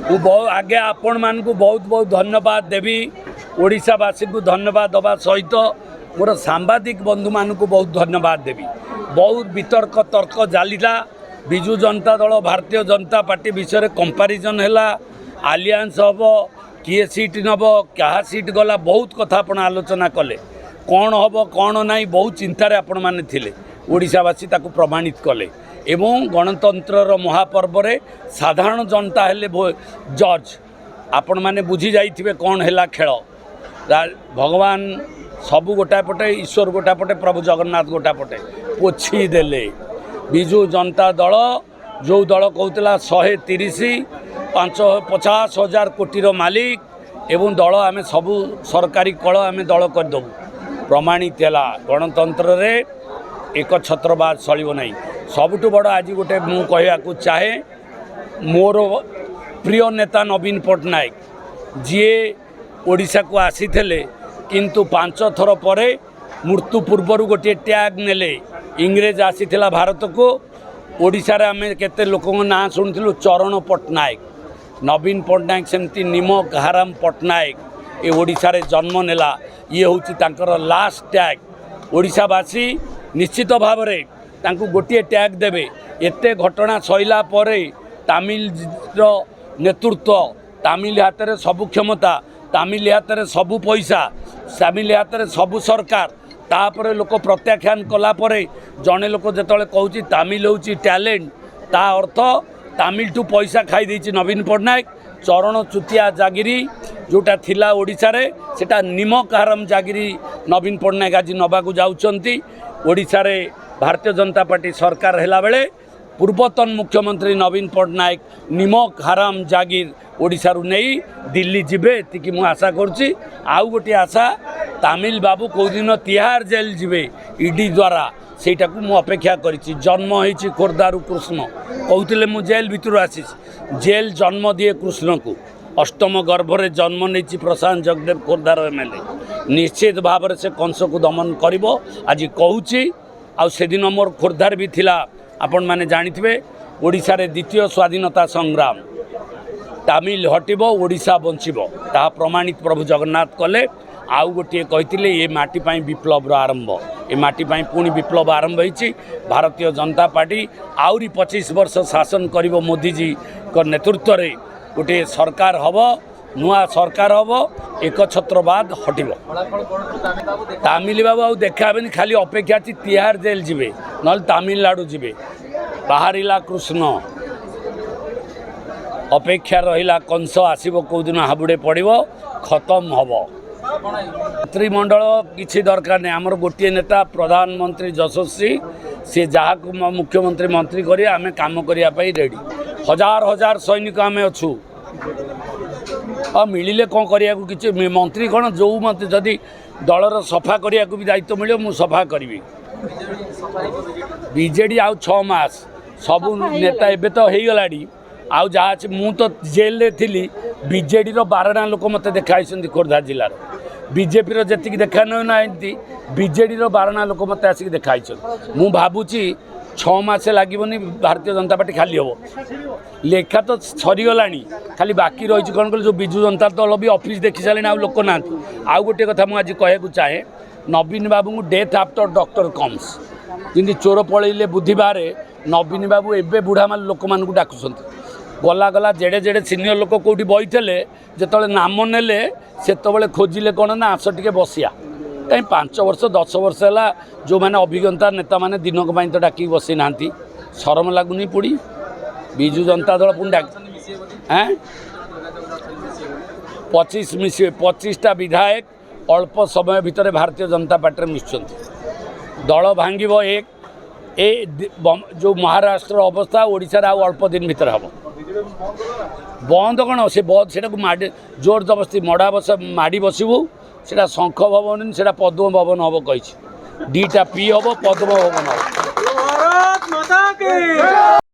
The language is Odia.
ମୁଁ ବହୁ ଆଗେ ଆପଣମାନଙ୍କୁ ବହୁତ ବହୁତ ଧନ୍ୟବାଦ ଦେବି। ଓଡ଼ିଶାବାସୀଙ୍କୁ ଧନ୍ୟବାଦ ଦେବା ସହିତ ମୋର ସାମ୍ବାଦିକ ବନ୍ଧୁମାନଙ୍କୁ ବହୁତ ଧନ୍ୟବାଦ ଦେବି। ବହୁତ ବିତର୍କ ତର୍କ ଚାଲିଲା। ବିଜୁ ଜନତା ଦଳ, ଭାରତୀୟ ଜନତା ପାର୍ଟି ବିଷୟରେ କମ୍ପାରିଜନ୍ ହେଲା, ଆଲିଆନ୍ସ ହେବ, କିଏ ସିଟ୍ ନେବ, କାହା ସିଟ୍ ଗଲା, ବହୁତ କଥା ଆପଣ ଆଲୋଚନା କଲେ। କ'ଣ ହେବ, କ'ଣ ନାହିଁ, ବହୁତ ଚିନ୍ତାରେ ଆପଣମାନେ ଥିଲେ। ଓଡ଼ିଶାବାସୀ ତାକୁ ପ୍ରମାଣିତ କଲେ ଏବଂ ଗଣତନ୍ତ୍ରର ମହାପର୍ବରେ ସାଧାରଣ ଜନତା ହେଲେ ଜଜ୍। ଆପଣମାନେ ବୁଝି ଯାଇଥିବେ କ'ଣ ହେଲା ଖେଳ। ଭଗବାନ ସବୁ ଗୋଟା ପଟେ, ଈଶ୍ୱର ଗୋଟା ପଟେ, ପ୍ରଭୁ ଜଗନ୍ନାଥ ଗୋଟା ପଟେ ପୋଛି ଦେଲେ। ବିଜୁ ଜନତା ଦଳ, ଯେଉଁ ଦଳ କହୁଥିଲା 130, 50 ହଜାର କୋଟିର ମାଲିକ ଏବଂ ଦଳ ଆମେ ସବୁ ସରକାରୀ କଳ ଆମେ ଦଳ କରିଦେବୁ, ପ୍ରମାଣିତ ହେଲା ଗଣତନ୍ତ୍ରରେ ଏକ ଛତ୍ରବାଦ ଚଳିବ ନାହିଁ। ସବୁଠୁ ବଡ଼ ଆଜି ଗୋଟେ ମୁଁ କହିବାକୁ ଚାହେଁ, ମୋର ପ୍ରିୟ ନେତା ନବୀନ ପଟ୍ଟନାୟକ, ଯିଏ ଓଡ଼ିଶାକୁ ଆସିଥିଲେ, କିନ୍ତୁ 5 ଥର ପରେ ମୃତ୍ୟୁ ପୂର୍ବରୁ ଗୋଟିଏ ଟ୍ୟାଗ୍ ନେଲେ। ଇଂରେଜ ଆସିଥିଲା ଭାରତକୁ, ଓଡ଼ିଶାରେ ଆମେ କେତେ ଲୋକଙ୍କ ନାଁ ଶୁଣିଥିଲୁ, ଚରଣ ପଟ୍ଟନାୟକ। ନବୀନ ପଟ୍ଟନାୟକ ସେମିତି ନିମକ ହାରାମ ପଟ୍ଟନାୟକ ଏ ଓଡ଼ିଶାରେ ଜନ୍ମ ନେଲା। ଇଏ ହେଉଛି ତାଙ୍କର ଲାଷ୍ଟ ଟ୍ୟାଗ୍। ଓଡ଼ିଶାବାସୀ ନିଶ୍ଚିତ ଭାବରେ ତାଙ୍କୁ ଗୋଟିଏ ଟ୍ୟାଗ୍ ଦେବେ। ଏତେ ଘଟଣା ସରିଲା ପରେ ତାମିଲର ନେତୃତ୍ୱ, ତାମିଲ ହାତରେ ସବୁ କ୍ଷମତା, ତାମିଲ ହାତରେ ସବୁ ପଇସା, ତାମିଲ ହାତରେ ସବୁ ସରକାର, ତାପରେ ଲୋକ ପ୍ରତ୍ୟାଖ୍ୟାନ କଲା ପରେ ଜଣେ ଲୋକ ଯେତେବେଳେ କହୁଛି ତାମିଲ ହେଉଛି ଟ୍ୟାଲେଣ୍ଟ, ତା ଅର୍ଥ ତାମିଲଠୁ ପଇସା ଖାଇ ଦେଇଛି ନବୀନ ପଟ୍ଟନାୟକ। ଚରଣ ଚୁତିଆ ଜାଗିରି ଯେଉଁଟା ଥିଲା ଓଡ଼ିଶାରେ, ସେଟା ନିମକ ହାରାମ ଜାଗିରି ନବୀନ ପଟ୍ଟନାୟକ ଆଜି ନେବାକୁ ଯାଉଛନ୍ତି। ଓଡ଼ିଶାରେ ଭାରତୀୟ ଜନତା ପାର୍ଟି ସରକାର ହେଲାବେଳେ ପୂର୍ବତନ ମୁଖ୍ୟମନ୍ତ୍ରୀ ନବୀନ ପଟ୍ଟନାୟକ ନିମକ ହାରାମ ଜାଗିର ଓଡ଼ିଶାରୁ ନେଇ ଦିଲ୍ଲୀ ଯିବେ, ଏତିକି ମୁଁ ଆଶା କରୁଛି। ଆଉ ଗୋଟିଏ ଆଶା, ତାମିଲ ବାବୁ କେଉଁଦିନ ତିହାର ଜେଲ୍ ଯିବେ ଇଡି ଦ୍ୱାରା, ସେଇଟାକୁ ମୁଁ ଅପେକ୍ଷା କରିଛି। ଜନ୍ମ ହେଇଛି ଖୋର୍ଦ୍ଧାରୁ କୃଷ୍ଣ। କହୁଥିଲେ ମୁଁ ଜେଲ୍ ଭିତରୁ ଆସିଛି। ଜେଲ୍ ଜନ୍ମ ଦିଏ କୃଷ୍ଣକୁ। ଅଷ୍ଟମ ଗର୍ଭରେ ଜନ୍ମ ନେଇଛି ପ୍ରଶାନ୍ତ ଜଗଦେବ, ଖୋର୍ଦ୍ଧାର ଏମ୍ଏଲ୍ଏ। ନିଶ୍ଚିତ ଭାବରେ ସେ କଂସକୁ ଦମନ କରିବ, ଆଜି କହୁଛି। ଆଉ ସେଦିନ ମୋର ଖୋର୍ଦ୍ଧାରେ ବି ଥିଲା। ଆପଣମାନେ ଜାଣିଥିବେ, ଓଡ଼ିଶାରେ ଦ୍ୱିତୀୟ ସ୍ୱାଧୀନତା ସଂଗ୍ରାମ, ତାମିଲ ହଟିବ, ଓଡ଼ିଶା ବଞ୍ଚିବ, ତାହା ପ୍ରମାଣିତ ପ୍ରଭୁ ଜଗନ୍ନାଥ କଲେ। ଆଉ ଗୋଟିଏ କହିଥିଲେ, ଏ ମାଟି ପାଇଁ ବିପ୍ଳବର ଆରମ୍ଭ। ଏ ମାଟି ପାଇଁ ପୁଣି ବିପ୍ଳବ ଆରମ୍ଭ ହେଇଛି। ଭାରତୀୟ ଜନତା ପାର୍ଟି ଆହୁରି 25 ବର୍ଷ ଶାସନ କରିବ। ମୋଦିଜୀଙ୍କ ନେତୃତ୍ୱରେ ଗୋଟିଏ ସରକାର ହେବ, ନୂଆ ସରକାର ହେବ, ଏକଛତ୍ରବାଦ ହଟିବ। ତାମିଲ ବାବୁ ଆଉ ଦେଖା ହେବେନି। ଖାଲି ଅପେକ୍ଷା ଅଛି, ତିହାର ଜେଲ୍ ଯିବେ, ନହେଲେ ତାମିଲନାଡ଼ୁ ଯିବେ। ବାହାରିଲା କୃଷ୍ଣ, ଅପେକ୍ଷା ରହିଲା କଂସ ଆସିବ କେଉଁଦିନ, ହାବୁଡ଼େ ପଡ଼ିବ, ଖତମ ହେବ। ମନ୍ତ୍ରିମଣ୍ଡଳ କିଛି ଦରକାର ନାହିଁ। ଆମର ଗୋଟିଏ ନେତା ପ୍ରଧାନମନ୍ତ୍ରୀ ଯଶସ୍ୱୀ, ସିଏ ଯାହାକୁ ମୁଖ୍ୟମନ୍ତ୍ରୀ, ମନ୍ତ୍ରୀ କରିବେ, ଆମେ କାମ କରିବା ପାଇଁ ରେଡ଼ି। ହଜାର ହଜାର ସୈନିକ ଆମେ ଅଛୁ। ଆଉ ମିଳିଲେ କ'ଣ କରିବାକୁ କିଛି ମନ୍ତ୍ରୀ କ'ଣ, ଯେଉଁ ମନ୍ତ୍ରୀ ଯଦି ଦଳର ସଫା କରିବାକୁ ବି ଦାୟିତ୍ୱ ମିଳିବ, ମୁଁ ସଫା କରିବି। ବିଜେଡ଼ି ଆଉ 6 ମାସ ସବୁ ନେତା ଏବେ ତ ହେଇଗଲାଣି। ଆଉ ଯାହା ଅଛି, ମୁଁ ତ ଜେଲରେ ଥିଲି, ବିଜେଡ଼ିର ବାରଣା ଲୋକ ମୋତେ ଦେଖା ହେଇଛନ୍ତି ଖୋର୍ଦ୍ଧା ଜିଲ୍ଲାର। ବିଜେପିର ଯେତିକି ଦେଖା ନେଉନାହାନ୍ତି, ବିଜେଡ଼ିର ବାରଣା ଲୋକ ମୋତେ ଆସିକି ଦେଖା ହେଇଛନ୍ତି। ମୁଁ ଭାବୁଛି 6 ମାସ ଲାଗିବନି, ଭାରତୀୟ ଜନତା ପାର୍ଟି ଖାଲି ହେବ। ଲେଖା ତ ସରିଗଲାଣି, ଖାଲି ବାକି ରହିଛି କ'ଣ କହିଲେ, ଯେଉଁ ବିଜୁ ଜନତା ଦଳ ବି ଅଫିସ୍ ଦେଖି ସାରିଲେଣି, ଆଉ ଲୋକ ନାହାନ୍ତି। ଆଉ ଗୋଟିଏ କଥା ମୁଁ ଆଜି କହିବାକୁ ଚାହେଁ, ନବୀନ ବାବୁଙ୍କୁ ଡେଥ୍ ଆଫ୍ଟର ଡକ୍ଟର କମ୍ସ। ଯେମିତି ଚୋର ପଳେଇଲେ ବୁଦ୍ଧି ବାହାରେ, ନବୀନ ବାବୁ ଏବେ ବୁଢ଼ାମାଲ ଲୋକମାନଙ୍କୁ ଡାକୁଛନ୍ତି। ଗଲା ଗଲା, ଯେଡ଼େ ଯେଡ଼େ ସିନିୟର ଲୋକ କେଉଁଠି ବଇଥିଲେ, ଯେତେବେଳେ ନାମ ନେଲେ ସେତେବେଳେ ଖୋଜିଲେ କ'ଣ ନା ଆସ ଟିକେ ବସିଆ। କାହିଁ 5 ବର୍ଷ 10 ବର୍ଷ ହେଲା ଯେଉଁମାନେ ଅଭିଜ୍ଞତା ନେତାମାନେ ଦିନକ ପାଇଁ ତ ଡାକିକି ବସିନାହାନ୍ତି। ସରମ ଲାଗୁନି? ପୁଣି ବିଜୁ ଜନତା ଦଳ ପୁଣି ଡାକି ଏଁ 25 ମିଶିବେ। 25ଟା ବିଧାୟକ ଅଳ୍ପ ସମୟ ଭିତରେ ଭାରତୀୟ ଜନତା ପାର୍ଟିରେ ମିଶୁଛନ୍ତି। ଦଳ ଭାଙ୍ଗିବ ଏକ ଏ ଯେଉଁ ମହାରାଷ୍ଟ୍ରର ଅବସ୍ଥା ଓଡ଼ିଶାରେ ଆଉ ଅଳ୍ପ ଦିନ ଭିତରେ ହେବ। ବନ୍ଦ କ'ଣ, ସେ ବନ୍ଦ ସେଟାକୁ ମାଡ଼ି ଜୋର ଜବସ୍ତି ମଡ଼ା ବସ ମାଡ଼ି ବସିବୁ। ସେଇଟା ଶଙ୍ଖ ଭବନ, ସେଇଟା ପଦ୍ମ ଭବନ ହେବ କହିଛି। ଦୁଇଟା ପି ହେବ, ପଦ୍ମ ଭବନ ହେବ। भारत माता की।